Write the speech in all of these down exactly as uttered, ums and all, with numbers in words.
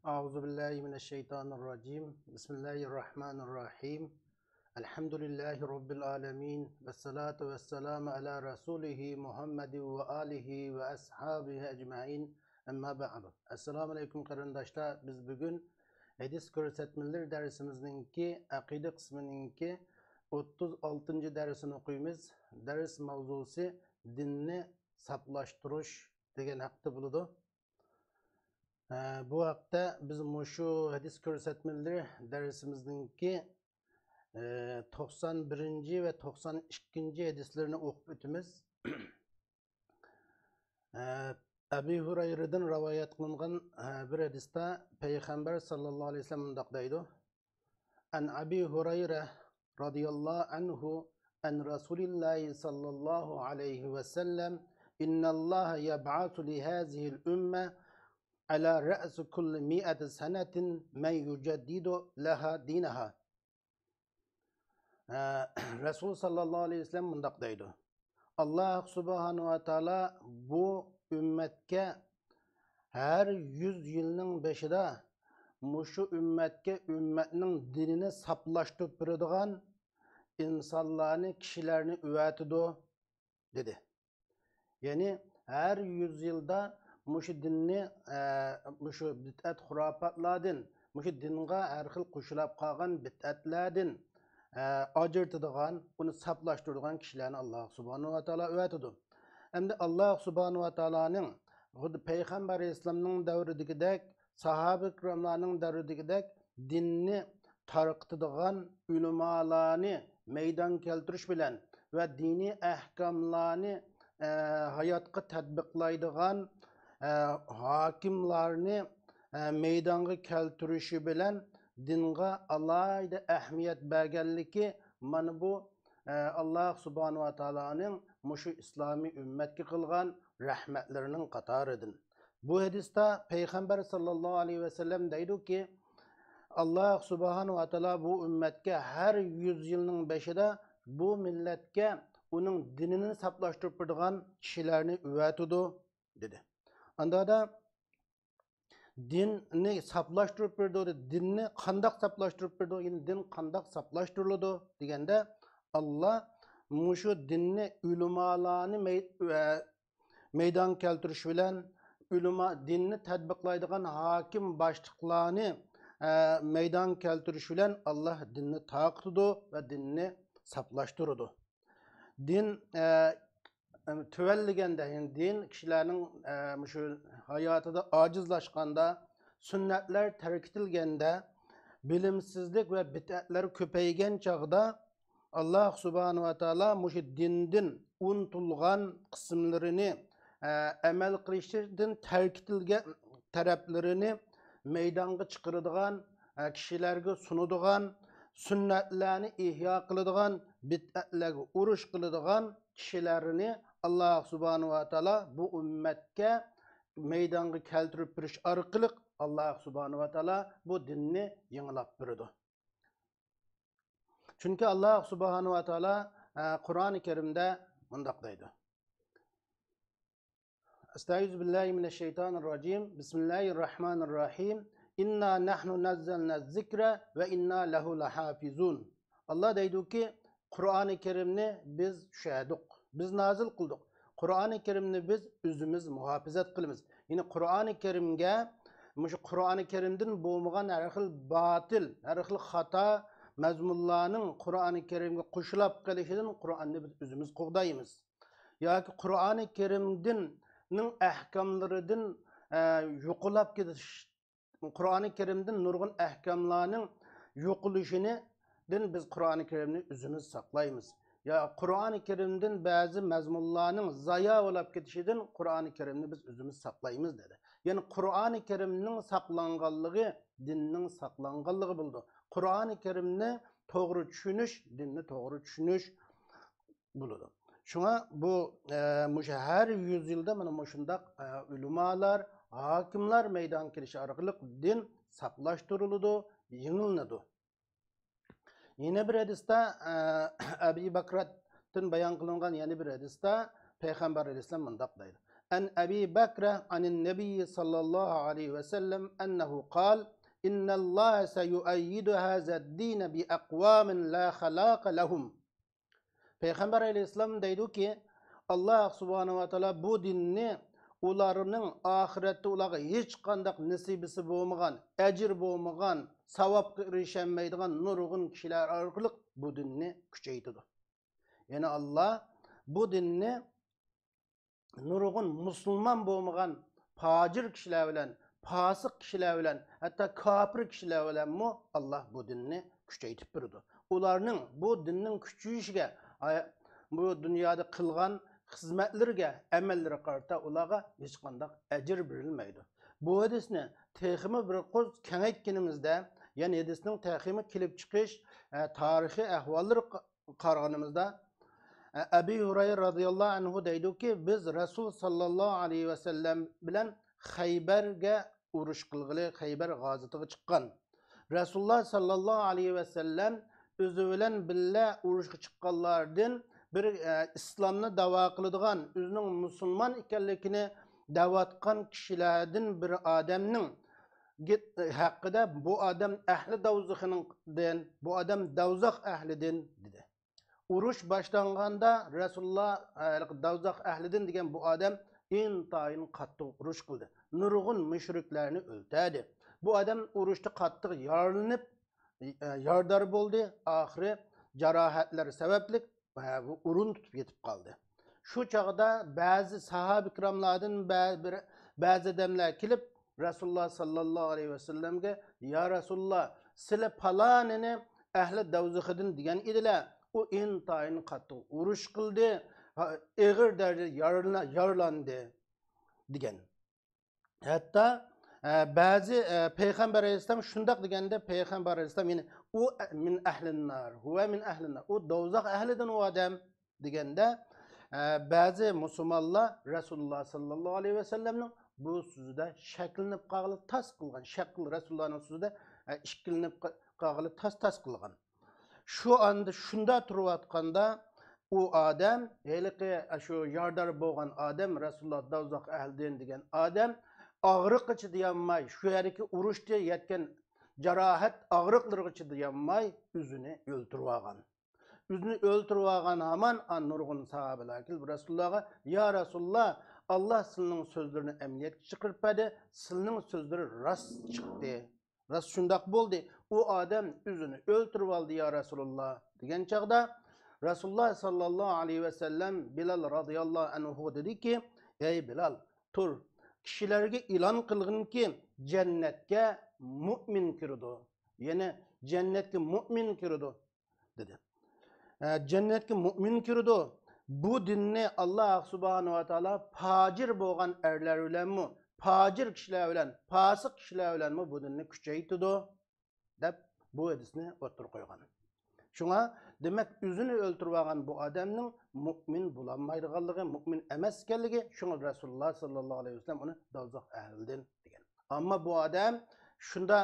أعوذ بالله من الشيطان الرجيم. بسم الله الرحمن الرحيم. الحمد لله رب العالمين. والصلاة والسلام على رسوله محمد وآله وأصحابه أجمعين. أما بعد. ئەسسالامۇ ئەلەيكۇم قېرىنداشلار. بىز بۈگۈن ھەدىس كۆرسەتمىلىرى دەرسىمىزنىڭكى ئەقىدە قىسمىنىڭكى ئوتتۇز ئالتىنچى دەرسىنى ئوقۇيمىز. دەرس ماۋزۇسى دىننى ساپلاشتۇرۇش دېگەن ھەقتە بولىدۇ. ئە، بۇ ھەقتە بىز مۇشۇ ھەدىس كۆرسەتمىلىرى دەرسىمىزنىڭكى، ئە، توقسان بىرىنچى ۋە توقسان ئىككىنچى ھەدىسلىرىنى ئوقۇپ ئۆتىمىز. ئە، ئەبى ھۇرەيرىدىن رىۋايەت قىلىنغان، ئە، بىر ھەدىستە پەيغەمبەر ساللاللاھۇ ئەلەيھى ۋەسەللەم مۇنداق دەيدۇ: عن أبي هريرة رضي الله عنه عن رسول الله صلى الله عليه وسلم: إن الله يبعث لهذه الأمة على رأس كل مائة سنة من يجدد لها دينها. ئە، رەسۇل ساللاللاھۇ ئەلەيھى ۋەسەللەم مۇنداق دەيدۇ: ئاللاھ سۇبھانەھۇ ۋە تائالا بۇ ئۈممەتكە ھەر يۈز يىلنىڭ بېشىدا مۇشۇ ئۈممەتكە ئۈممەتنىڭ دىنىنى ساپلاشتۇرۇپ بېرىدىغان ئىنسانلارنى، كىشىلەرنى ئەۋەتىدۇ، دېدى. يەنى ھەر يۈز يىلدا مۇشۇ دىننى، ئە، مۇشۇ بىدئەت خۇراپاتلاردىن، مۇشۇ دىنغا ھەر خىل قوشۇلاپ قالغان بىدئەتلەردىن، ئە، ئاجرىتىدىغان، ئۇنى ساپلاشتۇرىدىغان كىشىلەرنى ئاللاھ سۇبھانەھۇ ۋە تائالا ئەۋەتىدۇ. ئەمدى ئاللاھ سۇبھانەھۇ ۋە تائالانىڭ خۇددى پەيغەمبەر ئەلەيھىسسالامنىڭ دەۋرىدىكىدەك، ساھابە كىراملارنىڭ دەۋرىدىكىدەك دىننى تارقىتىدىغان ئۆلىمالارنى مەيدانغا كەلتۈرۈش بىلەن ۋە دىنىي ئەھكاملارنى، ئە، ھاياتقا تەتبىقلايدىغان، ئە، ھاكىملارنى، ئە، مەيدانغا كەلتۈرۈشى بىلەن دىنغا ئالاھىدە ئەھمىيەت بەرگەنلىكى مانا بۇ، ئە، ئاللاھ سۇبھانەھۇ ۋە تائالانىڭ مۇشۇ ئىسلامىي ئۈممەتكە قىلغان رەھمەتلىرىنىڭ قاتارىدىن. بۇ ھەدىستە پەيغەمبەر ساللاللاھۇ ئەلەيھى ۋەسەللەم دەيدۇكى، ئاللاھ سۇبھانەھۇ ۋە تائالا بۇ ئۈممەتكە ھەر يۈز يىلنىڭ بېشىدا بۇ مىللەتكە ئۇنىڭ دىنىنى ساپلاشتۇرۇپ بېرىدىغان كىشىلەرنى ئەۋەتىدۇ، دېدى. ئاندادا دىننى ساپلاشتۇرۇپ بېرىدۇ، دېدى. دىننى قانداق ساپلاشتۇرۇپ بېرىدۇ؟ يەنى دىن قانداق ساپلاشتۇرۇلىدۇ دېگەندە، ئاللاھ مۇشۇ دىننى ئۆلىمالارنى مەي-، ئە، مەيدانغا كەلتۈرۈش بىلەن، ئۆلىما، دىننى تەتبىقلايدىغان ھاكىم باشلىقلارنى، ئە، مەيدانغا كەلتۈرۈش بىلەن ئاللاھ دىننى تارقىتىدۇ ۋە دىننى ساپلاشتۇرىدۇ. دىن، ئە، تۆۋەنلىگەندە، يەنى دىن كىشىلەرنىڭ، ئە، مۇشۇ ھاياتىدا ئاجىزلاشقاندا، سۈننەتلەر تەرك ئېتىلگەندە، بىلىمسىزلىك ۋە بىدئەتلەر كۆپەيگەن چاغدا، ئاللاھ سۇبھانەھۇ ۋە تائالا مۇشۇ دىندىن ئۇنتۇلغان قىسىملىرىنى، ئە، ئەمەل قىلىشتىن تەرك ئېتىلگەن تەرەپلىرىنى مەيدانغا چىقىرىدىغان، ئە، كىشىلەرگە سۇنىدىغان، سۈننەتلەرنى ئىھيا قىلىدىغان، بىدئەتلەرگە ئۇرۇش قىلىدىغان كىشىلەرنى ئاللاھ سۇبھانەھۇ ۋە تائالا بۇ ئۈممەتكە مەيدانغا كەلتۈرۈپ بېرىش ئارقىلىق ئاللاھ سۇبھانەھۇ ۋە تائالا بۇ دىننى يېڭىلاپ بېرىدۇ. چۈنكى ئاللاھ سۇبھانەھۇ ۋە تائالا، ئە، قۇرئانى كەرىمدە مۇنداق دەيدۇ. ئەستەئىزۇ بىللاھى مىنەششەيتانىرراجىم. بىسمىللاھىرراھمانىرراھىم. ئىننا نەھنۇ نەززەلنەززىكرە ۋە ئىننا لەھۇ لەھافىزۇن. ئاللاھ دەيدۇكى، قۇرئانى كەرىمنى بىز چۈشەردۇق، بىز نازىل قىلدۇق. قۇرئانى كەرىمنى بىز ئۆزىمىز مۇھاپىزەت قىلىمىز. يەنى قۇرئانى كەرىمگە، مۇشۇ قۇرئانى كەرىمدىن بولمىغان ھەر خىل باتىل، ھەر خىل خاتا مەزمۇنلارنىڭ قۇرئانى كەرىمگە قوشۇلاپ قېلىشىدىن قۇرئاننى بىز ئۆزىمىز قوغدايمىز. ياكى قۇرئانى كەرىمدىن، نىڭ ئەھكاملىرىدىن، ئە، يوقىلاپ كېتىش، قۇرئانى كەرىمدىن نۇرغۇن ئەھكاملارنىڭ يوقىلىشىنى، دىن بىز قۇرئانى كەرىمنى ئۆزىمىز ساقلايمىز. يا قۇرئانى كەرىمدىن بەزى مەزمۇنلارنىڭ زايا بولاپ كېتىشىدىن قۇرئانى كەرىمنى بىز ئۆزىمىز ساقلايمىز، دېدى. يەنى قۇرئانى كەرىمنىڭ ساقلانغانلىقى دىننىڭ ساقلانغانلىقى بولىدۇ. قۇرئانى كەرىمنى توغرا چۈشىنىش، دىننى توغرا چۈشىنىش بولىدۇ. شۇڭا بۇ، ئە، مۇشۇ ھەر يۈز يىلدا مانا مۇشۇنداق، ئە، ئۆلىمالار، ھاكىملار مەيدانغا كېلىشى ئارقىلىق دىن ساپلاشتۇرۇلىدۇ، يېڭىلىنىدۇ. يەنە بىر ھەدىستە، ئە، ئەبى بەكرەدىن بايان قىلىنغان يەنە بىر ھەدىستە پەيغەمبەر ئەلەيھىسسالام مۇنداق دەيدۇ: عن أبي بكر عن النبي صلى الله عليه وسلم أنه قال: إن الله سيؤيد هذا الدين بأقوام لا خلاق لهم. پەيغەمبەر ئەلەيھىسسالام دەيدۇكى، ئاللا سۇبھانەھۇ ۋە تائالا بۇ دىننى ئۇلارنىڭ ئاخىرەتتە ئۇلارغا ھېچقانداق نېسىبىسى بولمىغان، ئەجرى بولمىغان، ساۋابقا ئېرىشەلمەيدىغان نۇرغۇن كىشىلەر ئارقىلىق بۇ دىننى كۈچەيتىدۇ. يەنى ئاللا بۇ دىننى نۇرغۇن مۇسۇلمان بولمىغان پاجىر كىشىلەر بىلەن، پاسىق كىشىلەر بىلەن، ھەتتا كاپىر كىشىلەر بىلەنمۇ ئاللا بۇ دىننى كۈچەيتىپ بېرىدۇ. ئۇلارنىڭ بۇ دىننىڭ كۈچىيىشىگە، ئاي-، بۇ دۇنيادا قىلغان خىزمەتلىرىگە، ئەمەللىرىگە قارىتا ئۇلارغا ھېچقانداق ئەجىر بېرىلمەيدۇ. بۇ ھەدىسنى تېخىمۇ بىر قۇر كېڭەيتكىنىمىزدە، يەنى ھەدىسنىڭ تېخىمۇ كېلىپ چىقىش، ئە، تارىخىي ئەھۋاللىرى قارىغىنىمىزدا، ئەبى ھۇرەيرە رازىياللاھۇ ئەنھۇ دەيدۇكى، بىز رەسۇل ساللاللاھۇ ئەلەيھى ۋەسەللەم بىلەن خەيبەرگە ئۇرۇش قىلغىلى، خەيبەر غازىتىغا چىققان. رەسۇلۇللا ساللاللاھۇ ئەلەيھى ۋەسەللەم ئۆزى بىلەن بىللە ئۇرۇشقا چىققانلاردىن بىر، ئە، ئىسلامنى داۋا قىلىدىغان، ئۆزىنىڭ مۇسۇلمان ئىكەنلىكىنى دەۋاتقان كىشىلەردىن بىر ئادەمنىڭ گېپ، ھەققىدە، بۇ ئادەم ئەھلى دوزىخىنىڭدىن، بۇ ئادەم دوزاخ ئەھلىدىن، دېدى. ئۇرۇش باشلانغاندا رەسۇلۇللا، ھېلىقى دوزاخ ئەھلىدىن دېگەن بۇ ئادەم ئىنتايىن قاتتىق ئۇرۇش قىلدى. نۇرغۇن مۇشرىكلارنى ئۆلتۈردى. بۇ ئادەم ئۇرۇشتا قاتتىق يارىلىنىپ، يارىدار بولدى. ئاخىرى جاراھەتلەر سەۋەبلىك، ھە، بۇ ئورۇن تۇتۇپ يېتىپ قالدى. شۇ چاغدا بەزى ساھابە كىراملاردىن بە-، بىر، بەزى ئادەملەر كېلىپ، رەسۇلۇللا ساللاللاھۇ ئەلەيھى ۋەسەللەمگە، يا رەسۇلۇللا، سىلە پالانىنى ئەھلى دوزىخىدىن دېگەن ئىدىلە، ئۇ ئىنتايىن قاتتىق ئۇرۇش قىلدى، ھا، ئېغىر دەرىجىدە يارىلا-، يارىلاندى، دېگەن. ھەتتا، ئە، بەزى، ئە، پەيغەمبەر ئەلەيھىسسالام شۇنداق دېگەندە، پەيغەمبەر ئەلەيھىسسالام يەنە، ئۇ، ئە، مىن ئەھلىننار، ھۇۋە مىن ئەھلىننار، ئۇ دوزاخ ئەھلىدىن ئۇ ئادەم، دېگەندە، ئە، بەزى مۇسۇلمانلار رەسۇلۇللا ساللاللاھۇ ئەلەيھى ۋەسەللەمنىڭ بۇ سۆزىدە شەكلىنىپ قالغىلى تاس قىلغان، شەكىل، رەسۇلۇللانىڭ سۆزىدە، ئە، ئىككىلىنىپ قا-، قالغىلى تاس-تاس قىلغان. شۇ ئاندا شۇندا تۇرۇۋاتقاندا، ئۇ ئادەم، ھېلىقى، ئە، شۇ يارىدار بولغان ئادەم، رەسۇلۇللا دوزاخ ئەھلىدىن دېگەن ئادەم ئاغرىققا چىدىيالماي، شۇ يەردىكى ئۇرۇشتا يەتكەن جاراھەت ئاغرىقلىرىغا چىدىيالماي ئۆزىنى ئۆلتۈرۈۋالغان. ئۆزىنى ئۆلتۈرۈۋالغان ھامان، ئا، نۇرغۇن ساھابىلەر كېلىپ رەسۇلۇللاغا، يا رەسۇلۇللا، ئاللا سىلىنىڭ سۆزلىرىنى ئەمەلىيەتكە چىقىرىپ بەردى، سىلىنىڭ سۆزلىرى راست چىقتى. راست شۇنداق بولدى. ئۇ ئادەم ئۆزىنى ئۆلتۈرۈۋالدى، يا رەسۇلۇللا، دېگەن چاغدا، رەسۇلۇللا ساللاللاھۇ ئەلەيھى ۋەسەللەم بىلال رازىياللاھۇ ئەنھۇغا دېدىكى، ئەي بىلال، تۇر، كىشىلەرگە ئېلان قىلغىنكى، جەننەتكە مۇئمىن كىرىدۇ. يەنى جەننەتكە مۇئمىن كىرىدۇ، دېدى. ئە، جەننەتكە مۇئمىن كىرىدۇ. بۇ دىننى ئاللا سۇبھانەھۇ ۋە تائالا پاجىر بولغان ئەرلەر بىلەنمۇ، پاجىر كىشىلەر بىلەن، پاسىق كىشىلەر بىلەنمۇ بۇ دىننى كۈچەيتىدۇ، دەپ بۇ ھەدىسنى ئوتتۇرىغا قويغان. شۇڭا، دېمەك، ئۆزىنى ئۆلتۈرۈۋالغان بۇ ئادەمنىڭ مۇئمىن بولالمايدىغانلىقى، مۇئمىن ئەمەس ئىكەنلىكى، شۇڭا رەسۇلۇللا ساللاللاھۇ ئەلەيھى ۋەسەللەم ئۇنى دوزاخ ئەھلىدىن دېگەن. ئەمما بۇ ئادەم شۇندا،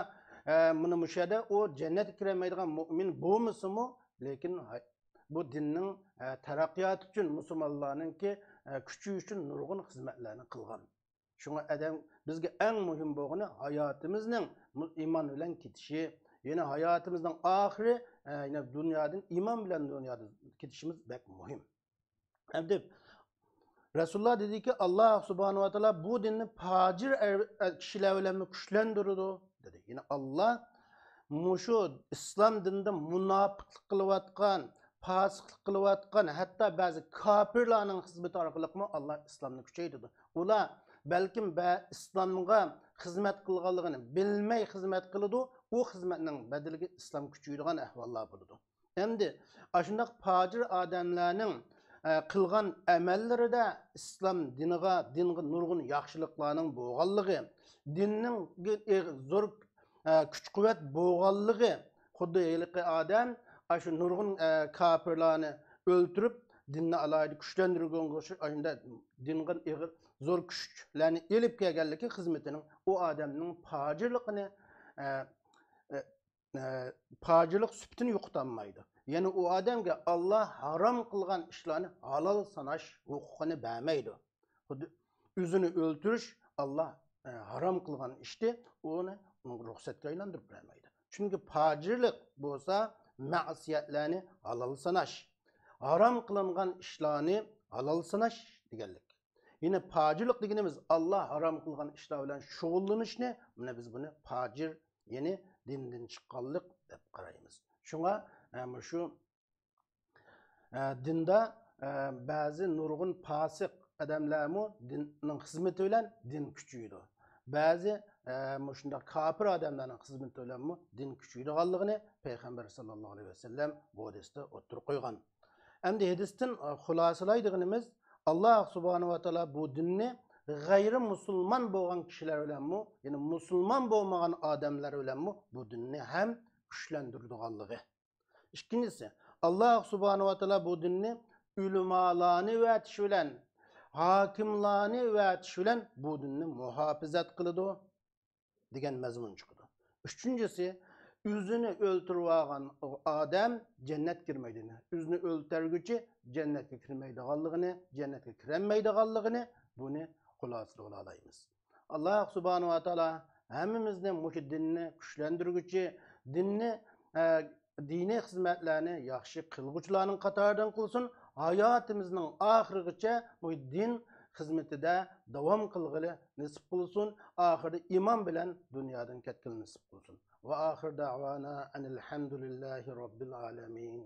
ئە، مانا مۇشۇ يەردە ئۇ جەننەتكە كىرەلمەيدىغان مۇئمىن بولمىسىمۇ، لېكىن ھاي-، بۇ دىننىڭ، ئە، تەرەققىياتى ئۈچۈن، مۇسۇلمانلارنىڭكى، ئە، كۈچىيىشى ئۈچۈن نۇرغۇن خىزمەتلەرنى قىلغان. شۇڭا ئادەم، بىزگە ئەڭ مۇھىم بولغىنى ھاياتىمىزنىڭ مۇ-، ئىمان بىلەن كېتىشى، يەنە ھاياتىمىزنىڭ ئاخىرى، ئە، يەنە دۇنيادىن ئىمان بىلەن دۇنيادىن كېتىشىمىز بەك مۇھىم. ئەمدى رەسۇلۇللا دېدىكى، ئاللا سۇبھانەھۇ ۋە تائالا بۇ دىننى پاجىر ئەر-، ئە، كىشىلەر بىلەنمۇ كۈچلەندۈرىدۇ، دېدى. يەنى ئاللا مۇشۇ ئىسلام دىنىدا مۇناپىقلىق قىلىۋاتقان، پاسىقلىق قىلىۋاتقان، ھەتتا بەزى كاپىرلارنىڭ خىزمىتى ئارقىلىقمۇ ئاللا ئىسلامنى كۈچەيتىدۇ. ئۇلار بەلكىم بە-، ئىسلامغا خىزمەت قىلغانلىقىنى بىلمەي خىزمەت قىلىدۇ، ئۇ خىزمەتنىڭ بەدىلىگە ئىسلام كۈچىيىدىغان ئەھۋاللار بولىدۇ. ئەمدى ئاشۇنداق پاجىر ئادەملەرنىڭ، ئە، قىلغان ئەمەللىرىدە ئىسلام دىنىغا، دىنغا نۇرغۇن ياخشىلىقلارنىڭ بولغانلىقى، دىننىڭ ئېغ-، زور، ئە، كۈچ-قۇۋۋەت بولغانلىقى، خۇددى ھېلىقى ئادەم ئاشۇ نۇرغۇن، ئە، كاپىرلارنى ئۆلتۈرۈپ، دىننى ئالاھىدە كۈچلەندۈرگەنگە ئوخشاش، ئاشۇنداق دىنغا ئېغىر زور كۈچلەرنى ئېلىپ كەلگەنلىكى خىزمىتىنىڭ ئۇ ئادەمنىڭ پاجىرلىقىنى، ئە، ئە، ئە، پاجىرلىق سۈپىتىنى يوقىتالمايدۇ. يەنى ئۇ ئادەمگە ئاللا ھارام قىلغان ئىشلارنى ھالال ساناش ھوقۇقىنى بەرمەيدۇ. خۇددى ئۆزىنى ئۆلتۈرۈش ئاللا، ئە، ھارام قىلغان ئىشتى، ئۇنى ئۇنىڭغا رۇخسەتكە ئايلاندۇرۇپ بەرمەيدۇ. چۈنكى پاجىرلىق بولسا مەسىيەتلەرنى ھالال ساناش، ھارام قىلىنغان ئىشلارنى ھالال ساناش دېگەنلىك. يەنى پاجىرلىق دېگىنىمىز ئاللا ھارام قىلغان ئىشلار بىلەن شۇغۇللىنىشنى، مانا بىز بۇنى پاجىر، يەنى دىندىن چىققانلىق دەپ قارايمىز. شۇڭا، ئە، مۇشۇ، ئە، دىندا، ئە، بەزى نۇرغۇن پاسىق ئادەملەرمۇ دىننىڭ خىزمىتى بىلەن دىن كۈچىيىدۇ. بەزى، ئە، مۇشۇنداق كاپىر ئادەملەرنىڭ خىزمىتى بىلەنمۇ دىن كۈچىيىدىغانلىقىنى پەيغەمبەر ساللاللاھۇ ئەلەيھى ۋەسەللەم بۇ ھەدىستە ئوتتۇرىغا قويغان. ئەمدى ھەدىستىن، ئە، خۇلاسىلايدىغىنىمىز، ئاللا سۇبھانەھۇ ۋە تائالا بۇ دىننى غەيرىي مۇسۇلمان بولغان كىشىلەر بىلەنمۇ، يەنى مۇسۇلمان بولمىغان ئادەملەر بىلەنمۇ بۇ دىننى ھەم كۈچلەندۈرىدىغانلىقى. ئىككىنچىسى، ئاللا سۇبھانەھۇ ۋە تائالا بۇ دىننى ئۆلىمالارنى ئەۋەتىش بىلەن، ھاكىملارنى ئەۋەتىش بىلەن بۇ دىننى مۇھاپىزەت قىلىدۇ دېگەن مەزمۇن چىقىدۇ. ئۈچىنچىسى، ئۆزىنى ئۆلتۈرۈۋالغان ئادەم جەننەتكە كىرمەيدۇ. ئۆزىنى ئۆلتۈرگۈچى جەننەتكە كىرمەيدىغانلىقىنى، جەننەتكە كىرەلمەيدىغانلىقىنى بۇنى خۇلاسىلىۋالالايمىز. ئاللا سۇبھانەھۇ ۋە تائالا ھەممىمىزنى مۇشۇ دىننى كۈچلەندۈرگۈچى، دىننى، ئە، دىنىي خىزمەتلەرنى ياخشى قىلغۇچىلارنىڭ قاتارىدىن قىلسۇن. ھاياتىمىزنىڭ ئاخىرىغىچە بۇ دىن خىزمىتىدە داۋام قىلغىلى نېسىپ قىلسۇن. ئاخىرىدا ئىمان بىلەن دۇنيادىن كەتكىلى نېسىپ قىلسۇن. ۋە ئاخىر دەۋانا ئەنىل ھەمدۇلىللاھى رەببىل ئالەمىن.